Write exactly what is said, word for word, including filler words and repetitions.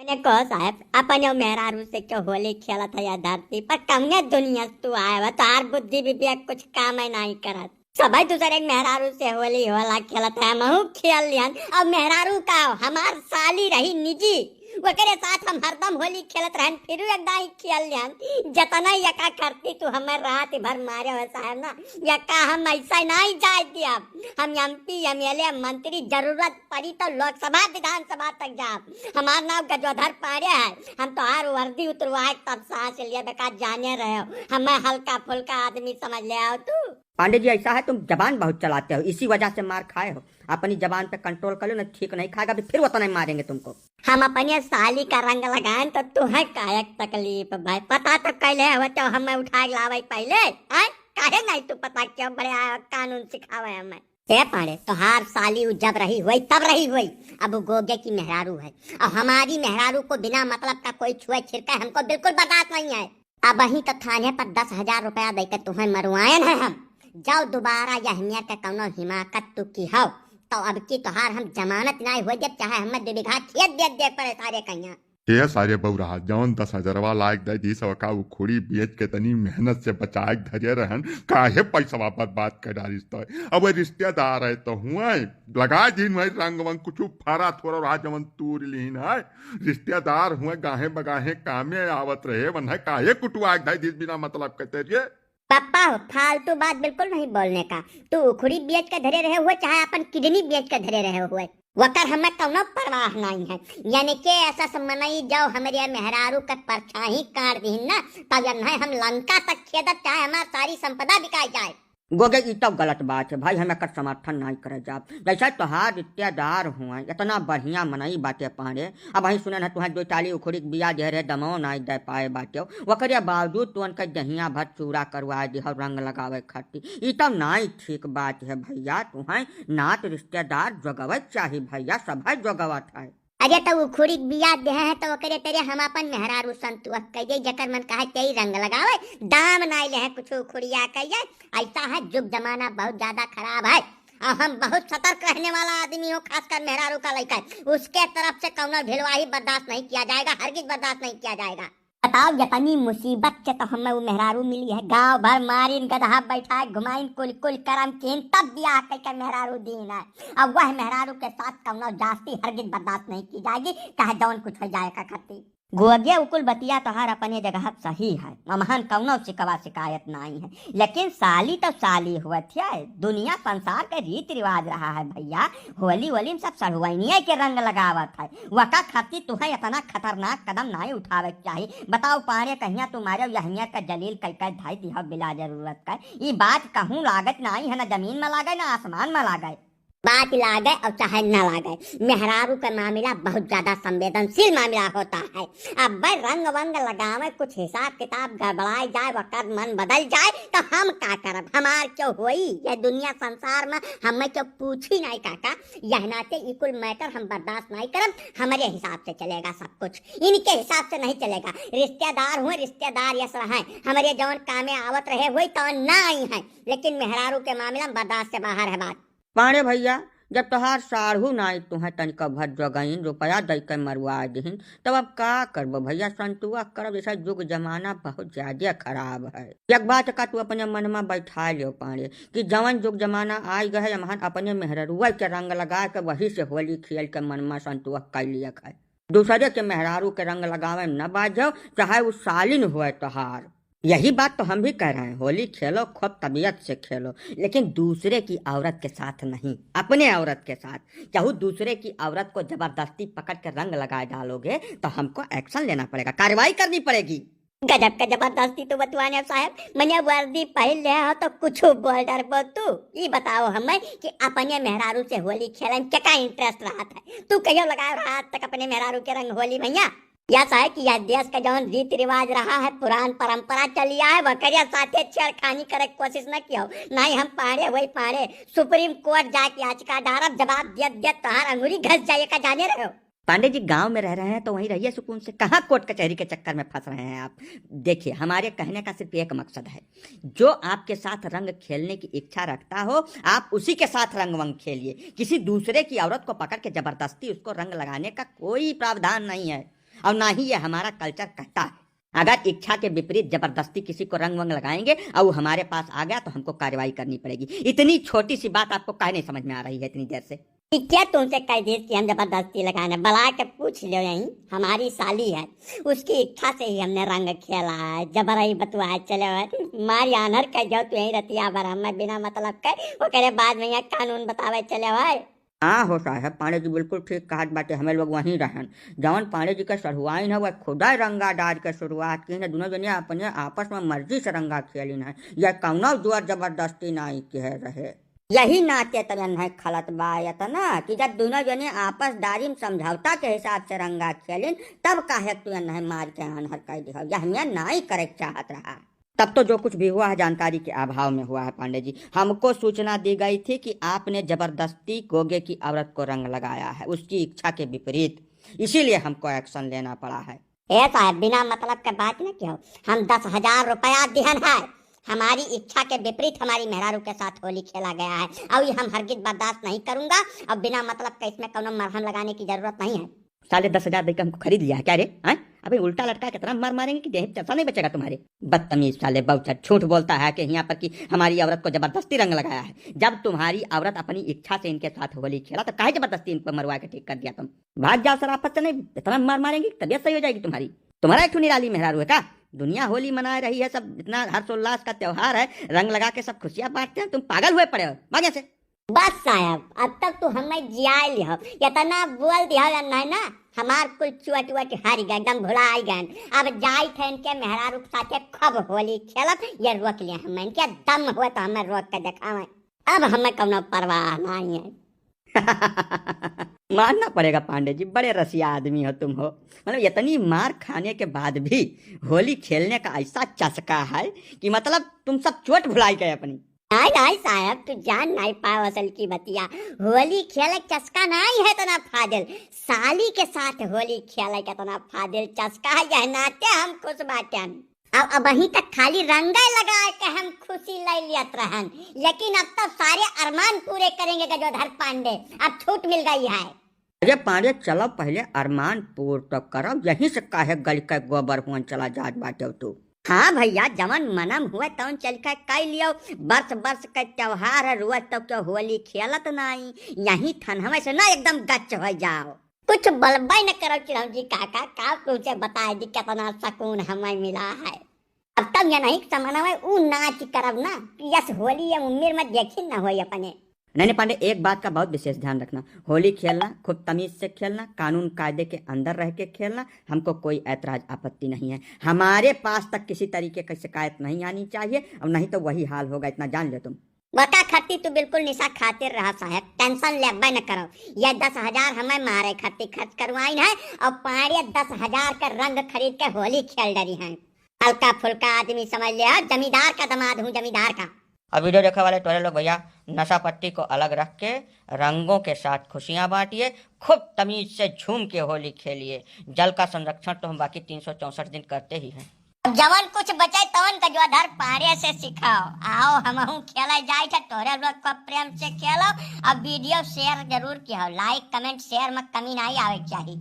देखो साहेब, अपने मेहरारू से क्यों होली खेलत है या धरती पर, कमने दुनिया से तू आए हो, तोहार बुद्धि विवेक कुछ काम है नहीं करत। सबै दूसरे के मेहरारू से होली होला खेलत है, हमहू खेल लिहन। अब मेहरारू का हो, हमार साली रही निजी, ओकरे साथ हम हरदम होली खेलत रहन, फिर एक दाई खेल लिहन। जतना यका करती तू हमें रात भर मारे हो साहेब ना, यका हम ऐसा नहीं जाए दिया। हम एमपी, एमएलए, मंत्री, जरूरत पड़ी तो लोकसभा, विधानसभा तक जाब। हमार नाम गजोधर पांडे है, हम तोहार वर्दी उतरवाए तब सांस लिए बेकार जाने रहे हो, हमें हल्का फुल्का आदमी समझ ले आओ तू। पांडे जी, ऐसा है, तुम जबान बहुत चलाते हो, इसी वजह से मार खाए हो। अपनी जबान पे कंट्रोल कर लो, नहीं ठीक नहीं खाएगा, अभी फिर उतना ही मारेंगे तुमको। हम अपने साली का रंग लगाएं तो तुम्हें कायक तकलीफ भाई, पता तो कैले हो तो हमें उठा के लावे पहले, आए? काहे नहीं तू पता क्यों बड़े आया कानून सिखावे हमें? ए पाड़े, तोहार साली उ जब रही हुई तब रही हुई, अब उ गोगे की मेहरारू है। और हमारी मेहरारू को बिना मतलब का कोई छुए छिड़के हमको बिल्कुल बर्दाश्त नहीं है। अब वहीं तो थाने पर दस हजार रुपया देके तुम्हें मरवायन है हम। जाओ दोबारा यह मेर के कौनो हिमाकत तू की हो, तो अब की तोहार हम जमानत नाई हो जब चाहे हमें दो बीघा खेत बेच दे पड़े सारे कहिया। ए सारे बौरा, जौन दस हजरवा लाग दे दी सबका उखुड़ी बेच के तनी मेहनत से बचाए के धरे रहन, काहे पैसवा बर्बाद कर डालिस तो? अब रिश्तेदार है तो हुए लगा दिन वही रंग वंग कुछ फरा थोड़ा रहा जवन तूर लीन है। रिश्तेदार हुए गाहे बगाहे कामे आवत रहे, वन्हे काहे कुटुआ के धाई दिस बिना मतलब के तेरे? पापा हो, फालतू बात बिल्कुल नहीं बोलने का। तू उखड़ी बेच के धरे रहे हुए, चाहे अपन किडनी बेच के धरे रहे हुए, वकर हमें कौनो परवाह नहीं है। यानी के ऐसा समनई जाओ हमरे मेहरारू के परछाई काट दीन ना, तब यन्हे हम लंका तक खेदत, चाहे हमार सारी संपदा बिकाई जाए। गोगे, ई तो गलत बात है भाई, हम एकर समर्थन नहीं करे जाब। जैसे तोहार रिश्तेदार हुए, इतना बढ़िया मनई बाटे पाड़े, अब वहीं सुने न तुहें दो चाली उखड़ी के बिया दे रहे, दमो नहीं दे पाए बाटे, ओकरे बावजूद तू उनके दहिया भर चूड़ा करवाए दिहो रंग लगावे खातिर। ई तो नहीं ठीक बात है भैया, तुहें नात रिश्तेदार जोगवे चाही भैया, सभे जोगवत है। अरे तो उखुड़ी के बिया देहे हैं तो ओकरे तेरे हम अपन मेहरारू संतुआ कह दे, जकर मन कहे तेरी रंग लगावे, दाम नाई ले हैं कुछ उखुड़िया कह जाए। ऐसा है जुग जमाना बहुत ज्यादा खराब है और हम बहुत सतर्क रहने वाला आदमी हो, खासकर मेहरारू का लइका है। उसके तरफ से कौनो ढिलवाही बर्दाश्त नहीं किया जाएगा, हरगिज बर्दाश्त नहीं किया जाएगा। बताओ, यतनी मुसीबत से तो हमें वो मेहरारू मिली है, गांव भर मारिन, गदहा बैठाए घुमाइन, कुल कुल करम कीन, तब बियाह कइके मेहरारू दीन है। अब वह मेहरारू के साथ कौनो जास्ती हरगिज बर्दाश्त नहीं की जाएगी, चाहे जौन कुछ हो जाए का करती। गोगे, उकुल बतिया तोहार अपने जगह सही है, हमहन कौनो शिकवा शिकायत नहीं है, लेकिन साली तो साली हुआ थी। दुनिया संसार के रीत रिवाज रहा है भैया, होली होली में सब सढ़ुआइनिया के रंग लगावत है, वका खातिर तुहे इतना खतरनाक कदम नाई उठावे के चाही। बताओ पाड़े, कहिया तू मारे यहिया का जलील कई कई धाई दिहो बिला जरूरत का। ई बात कहूँ लागत नाई है, ना जमीन में लागे ना आसमान में लागे। बात लागे और चाहे ना लागे, मेहरारू का मामला बहुत ज्यादा संवेदनशील मामला होता है। अब भाई रंग वंग लगावे, कुछ हिसाब किताब गड़बड़ाए जाए, वकर मन बदल जाए तो हम का करब? हमार क्यों होई यह दुनिया संसार में, हमें क्यों पूछी नहीं काका। यह नाते ई कुल मैटर हम बर्दाश्त नहीं करब, हमारे हिसाब से चलेगा सब कुछ, इनके हिसाब से नहीं चलेगा। रिश्तेदार हुए, रिश्तेदार यस रहे, हमारे जौन कामे आवत रहे हुई तो ना आई हैं, लेकिन मेहरारू के मामला में बर्दाश्त से बाहर है बात। पाड़े भैया, जब तोहार साढ़ू नाई तुहें तनिका भर जगइन रुपया दई के मरवा दिहिन, तब अब का करबो भैया, संतुआ करब, जैसा जुग जमाना बहुत ज्यादा खराब है। एक बात का तू अपने मन में बैठा लियो पाड़े, कि जवन जुग जमाना आइ गए, हमहन अपने मेहररुआ के रंग लगा के वही से होली खेल के मन में संतुआ कर लिया खाए। दूसरे के मेहरारू के रंग लगावे न बाजो, चाहे वो सालिन हुए तोहार। यही बात तो हम भी कह रहे हैं, होली खेलो, खूब तबीयत से खेलो, लेकिन दूसरे की औरत के साथ नहीं, अपने औरत के साथ। चाहे दूसरे की औरत को जबरदस्ती पकड़ के रंग लगा डालोगे तो हमको एक्शन लेना पड़ेगा, कार्रवाई करनी पड़ेगी। गजब का जबरदस्ती तो बतुआने साहब, मने वर्दी पहन ले हो तो कुछ बोल डरबो तू। ई बताओ हमें कि अपने मेहरारू से होली खेलन के का इंटरेस्ट रहत है? तू कहियो लगाए रहा आज तक अपने मेहरारू के रंग होली भैया? या साहब कि यह देश का जौन रीति रिवाज रहा है, पुरान परंपरा चली आए, वकरिया साथे छेड़खानी करे के कोशिश न कियो। नहीं हम पाड़े वही पाड़े सुप्रीम कोर्ट जाके याचिका डारब, जवाब दियत दियत तोहार अंगुरी घस जाए का जाने रहो। पांडे जी, गांव में रह रहे हैं तो वहीं रहिए सुकून से, कहाँ कोर्ट कचहरी के चक्कर में फंस रहे हैं आप? देखिए, हमारे कहने का सिर्फ एक मकसद है, जो आपके साथ रंग खेलने की इच्छा रखता हो, आप उसी के साथ रंग वंग खेलिए। किसी दूसरे की औरत को पकड़ के जबरदस्ती उसको रंग लगाने का कोई प्रावधान नहीं है। और ना ही ये हमारा culture कहता है। अगर इच्छा के विपरीत जबरदस्ती किसी को रंग वंग लगाएंगे और वो हमारे पास आ गया तो हमको कार्रवाई करनी पड़ेगी। इतनी छोटी सी बात आपको काहे नहीं समझ में आ रही है इतनी देर से? कि क्या तुमसे कह दी कि हम जबरदस्ती लगाने? बुला के पूछ लो, यहीं हमारी साली है, उसकी इच्छा से ही हमने रंग खेला है, जबरई बतुआ चले हुए, मारी आन्हर कह जाओ तू यहीं रतिया भर, हमें बिना मतलब के ओकरे बाद में यहाँ कानून बतावे चले हुए। हाँ हो साहब, पांडे जी बिल्कुल ठीक कहत बाटे, हमें लोग वहीं रहन। जवन पांडे जी के सढ़ुआइन है, वह खुदा रंगा डार के शुरुआत की है, दोनों जने अपने आपस में मर्जी से रंगा खेलिन है, यह कौनो जोर जबरदस्ती नाई के रहे। यही नाते तब एन्है खलत बा एतना कि जब दोनों जने आपसदारी में समझौता के हिसाब से रंगा खेलिन, तब काहे तू एन्है मार के आन्हर कह दिहो, यह हमें नाई करे के चाहत रहा। तब तो जो कुछ भी हुआ है जानकारी के अभाव में हुआ है पांडे जी। हमको सूचना दी गई थी कि आपने जबरदस्ती गोगे की औरत को रंग लगाया है, उसकी इच्छा के विपरीत, इसीलिए हमको action लेना पड़ा है। ए साहब, बिना मतलब के बात न किहो, हम दस हजार रुपया दिहन है, हमारी इच्छा के विपरीत हमारी मेहरारू के साथ होली खेला गया है और ये हम हरगिज बर्दाश्त नहीं करूंगा और बिना मतलब के इसमें कौनो मरहम लगाने की जरूरत नहीं है। साले दस हजार दे के हमको खरीद लिया है क्या रे? हैं? अबे उल्टा लटका के इतना मार मारेंगे कि देह चसा नहीं बचेगा तुम्हारे। बदतमीज साले बाउचर, झूठ बोलता है कि यहाँ पर कि हमारी औरत को जबरदस्ती रंग लगाया है। जब तुम्हारी औरत अपनी इच्छा से इनके साथ होली खेला तो काहे जबरदस्ती इनको मरवा के ठीक कर दिया तुम? भाग जाओ सर, आपस से नहीं, इतना मार मारेंगे, तबीयत सही हो जाएगी तुम्हारी। तुम्हारा एक ठो निराली मेहरारू है का? दुनिया होली मना रही है, सब इतना हर्षोल्लास का त्योहार है, रंग लगा के सब खुशियां बांटते हैं, तुम पागल हुए पड़े हो। भाग यहाँ से। बस साहब, अब तक तू हमें जियाए लिहो, इतना बोल दिहो या नहीं ना, हमार कुल चुअट उअट हर गए, एकदम भुलाई गए। अब जाई थे इनके मेहरारू के साथे खूब होली खेलब, ये रोक लिए हम, इनके दम हुए तो हमें रोक के दिखावे, अब हमें कौनो परवाह नहीं है। मानना पड़ेगा पांडे जी, बड़े रसिया आदमी हो तुम हो। मतलब इतनी मार खाने के बाद भी होली खेलने का ऐसा चस्का है कि मतलब तुम सब चोट भुलाई गए अपनी। नहीं, नहीं साहब, तू जान नहीं पाओ असल की बतिया। होली खेले के चस्का नहीं है इतना फाजिल, साली के साथ होली खेले के इतना फाजिल चस्का है, यह नाते हम खुश बाटेन। अब, अब अबहीं तक खाली रंगे लगा के हम खुशी ले लियत रहन, लेकिन अब तो सारे अरमान पूरे करेंगे गजोधर पांडे, अब छूट मिल गई है। अरे पांडे, चलो पहले अरमान पूर तो करो, यहीं से काहे गल के गोबर हुअन चला जात बाटे तू। हाँ भैया, जवन मनम हुए तवन चल के कई लियो। वर्ष वर्ष के त्योहार है, रोज तो क्यों होली खेलत नाई, यहीं थनहवे से ना एकदम गच हो जाओ। कुछ बलबे न करो चिरौंजी काका, का तुमसे बताए दी कितना सुकून हमें मिला है। अब तब ये नहीं समझना है, ऊ नाच करब ना, यस होली ये उम्र में देखी न होई अपने। नहीं, नहीं पांडे, एक बात का बहुत विशेष ध्यान रखना, होली खेलना खूब तमीज से खेलना, कानून कायदे के अंदर रह के खेलना, हमको कोई ऐतराज आपत्ति नहीं है। हमारे पास तक किसी तरीके की शिकायत नहीं आनी चाहिए, और नहीं तो वही हाल होगा, इतना जान लो तुम। वका खत्ती तू बिल्कुल निशा खातिर रहा साहब, tension लेबे न करो। ये दस हजार हमें मारे खत्ती खर्च करवाइन है और पांडे दस हजार का रंग खरीद के होली खेल डरी हैं। हल्का फुल्का आदमी समझ ले, हाँ, जमींदार का दामाद हूँ, जमींदार का। अब video देखे वाले तोरे लोग भैया, नशा पत्ती को अलग रख के रंगों के साथ खुशियां बांटिए, खूब तमीज से झूम के होली खेलिए। जल का संरक्षण तो हम बाकी तीन सौ चौसठ दिन करते ही हैं। अब जवन कुछ बचे तवन गजोधर पांडे से सिखाओ। आओ हमहू खेले जाए थे, तोरे लोग को प्रेम से खेलो। अब video share जरूर किहो, like comment share में कमी नहीं आवे के चाहिए।